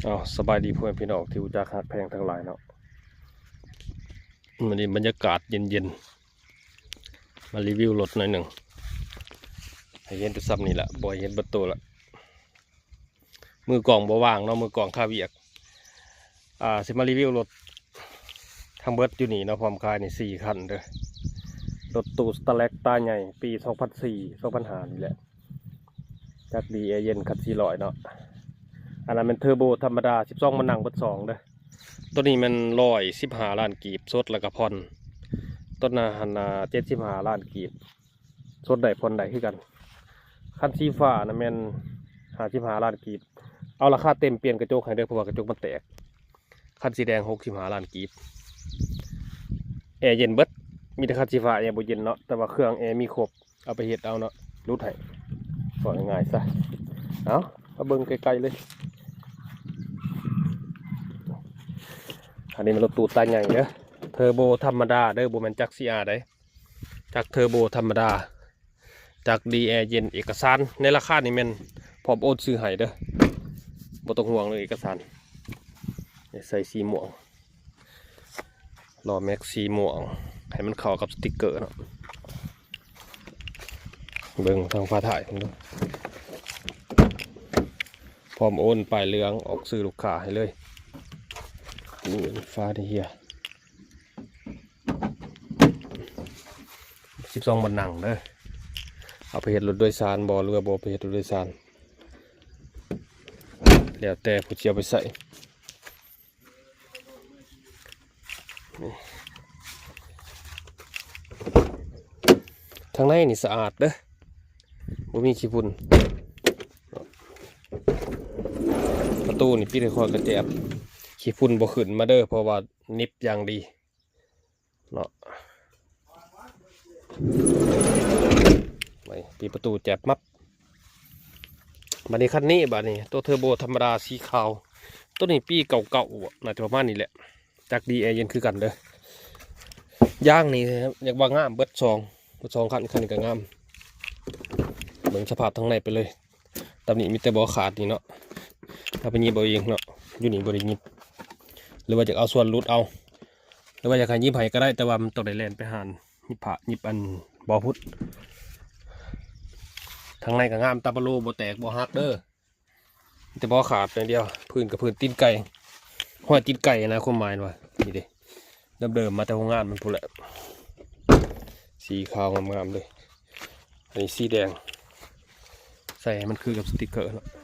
ອ້າວ ສະບາຍດີພໍ່ແມ່ພີ່ນ້ອງທີ່ຮູ້ຈັກຮັກແພງທັງຫຼາຍເນາະ. ມື້ນີ້ບັນຍາກາດເຢັນໆ ມາຣີວິວລົດໜ້ອຍໜຶ່ງ ໃຫ້ເຫັນແຕ່ຊ່ຳນີ້ລະ ບໍ່ໃຫ້ເຫັນເບິດໂຕລະ. ມືກ້ອງບໍ່ວ່າງເນາະ ມືກ້ອງຄາວຽກ. ອ່າ ຊິມາຣີວິວລົດທັງເບິດຢູ່ນີ້ເນາະ ພ້ອມຂາຍນີ້ສີ່ຄັນເດີ. ລົດຕູ້ສະແຕັກຕາໃຫຍ່ ປີສອງພັນສີ່ ສອງພັນຫ້ານີ້ແຫຼະ ຈັກດີແອເຢັນ ຄັນສີ່ຮ້ອຍເນາະ. ອັນນັ້ນແມ່ນເທີໂບທຳມະດາ ສິບສອງມານັ່ງເບິດສອງເດີ. ໂຕນີ້ແມ່ນຮ້ອຍສິບຫ້າລ້ານກີບ ສົດແລ້ວກະຜ່ອນ. ໂຕນັ້ນຫັ້ນນະ ເຈັດສິບຫ້າລ້ານກີບ ສົດໄດ້ຜ່ອນໄດ້ຄືກັນ. ຄັນສີຟ້ານະແມ່ນຫ້າສິບຫ້າລ້ານກີບ. ເອົາລາຄາເຕັມປ່ຽນກະຈົກໃຫ້ເດີ ເພາະວ່າກະຈົກມັນແຕກ. ຄັນສີແດງຫົກສິບຫ້າລ້ານກີບ. ແອເຢັນເບິດ ມີແຕ່ຄັນສີຟ້າແອບໍ່ເຢັນເນາະ ແຕ່ວ່າເຄື່ອງແອມີຄົບ. ເອົາໄປເຮັດເອົາເນາະ ຫຼຸດໃຫ້ ເວົ້າງ່າຍໆຊະ. ເອົາ ມາເບິ່ງໃກ້ໆເລີຍ. ອັນນີ້ແມ່ນລົດຕູ້ຕາໃຫຍ່ເດີ ເທີໂບທຳມະດາເດີ ບໍ່ແມ່ນຈັກຊີອາໃດ. ຈັກເທີໂບທຳມະດາ ຈັກດີແອເຢັນ. ເອກະສານໃນລາຄານີ້ແມ່ນພ້ອມໂອນຊື່ໃຫ້ເດີ ບໍ່ຕ້ອງຫ່ວງເລື່ອງເອກະສານ. ໃສ່ສີມ່ວງ ລໍ້ແມັກສີມ່ວງ ໃຫ້ມັນເຂົ້າກັບສະຕິກເກີເນາະ. ເບິ່ງທາງຝາທ້າຍເພິ່ນເດີ ພ້ອມໂອນ ປ້າຍເຫຼືອງ ອອກຊື່ລູກຄ້າໃຫ້ເລີຍ. ນີ້ຝານີ້ເຮຍ ສິບສອງບ່ອນນັ່ງເດີ. ເອົາໄປເຮັດລົດໂດຍສານບໍ່ ຫຼືວ່າບໍ່ໄປເຮັດລົດໂດຍສານ ແລ້ວແຕ່ຜູ້ຊິເອົາໄປໃຊ້. ນີ້ ທາງໃນນີ້ສະອາດເດີ ບໍ່ມີຂີ້ຝຸ່ນ. ປະຕູນີ້ປິດຄ່ອຍໆ ກະແຈບ ຂີ້ຝຸ່ນບໍ່ຂຶ້ນມາເດີ ເພາະວ່າໜິບຢ່າງດີເນາະ. ໄປ ປິດປະຕູແຈບມັບ. ບາດນີ້ຄັນນີ້ ບາດນີ້ໂຕເທີໂບທຳມະດາສີຂາວ ໂຕນີ້ປີເກົ້າເກົ້າ ໜ້າຈະປະມານນີ້ແຫຼະ. ຈັກດີແອເຢັນຄືກັນເດີ. ຢາງນີ້ຢາກວ່າງາມເບິດສອງ ເບິດສອງຄັນ ຄັນນີ້ກະງາມ. ເບິ່ງສະພາບທາງໃນໄປເລີຍ. ຕຳໜິມີແຕ່ບໍ່ຂາດນີ້ເນາະ ເອົາໄປຫຍິບເອົາເອງເນາະ ຢູ່ນີ້ບໍ່ໄດ້ຫຍິບ. ຫຼືວ່າຢາກເອົາສ່ວນຫຼຸດເອົາ ຫຼືວ່າຢາກໃຫ້ຫຍິບໃຫ້ກະໄດ້ ແຕ່ວ່າມັນຕ້ອງໄດ້ແລ່ນໄປຮ້ານຫຍິບຜ້າ ຫຍິບອັນບໍ່ພຸດ. ທາງໃນກະງາມ ຕາປະໂລບໍ່ແຕກບໍ່ຫັກເດີ. ມີແຕ່ບໍ່ຂາດຢ່າງດຽວ ພື້ນກະພື້ນຕີນໄກ່ ຮອຍຕີນໄກ່ນະ ຄວາມໝາຍວ່າ ນີ້ເດ ເດີມໆ ມາແຕ່ໂຮງງານມັນພຸ້ນແຫຼະ. ສີຂາວງາມໆເລີຍ. ອັນນີ້ສີແດງ ໃສ່ໃຫ້ມັນຄືກັບສະຕິກເກີເນາະ.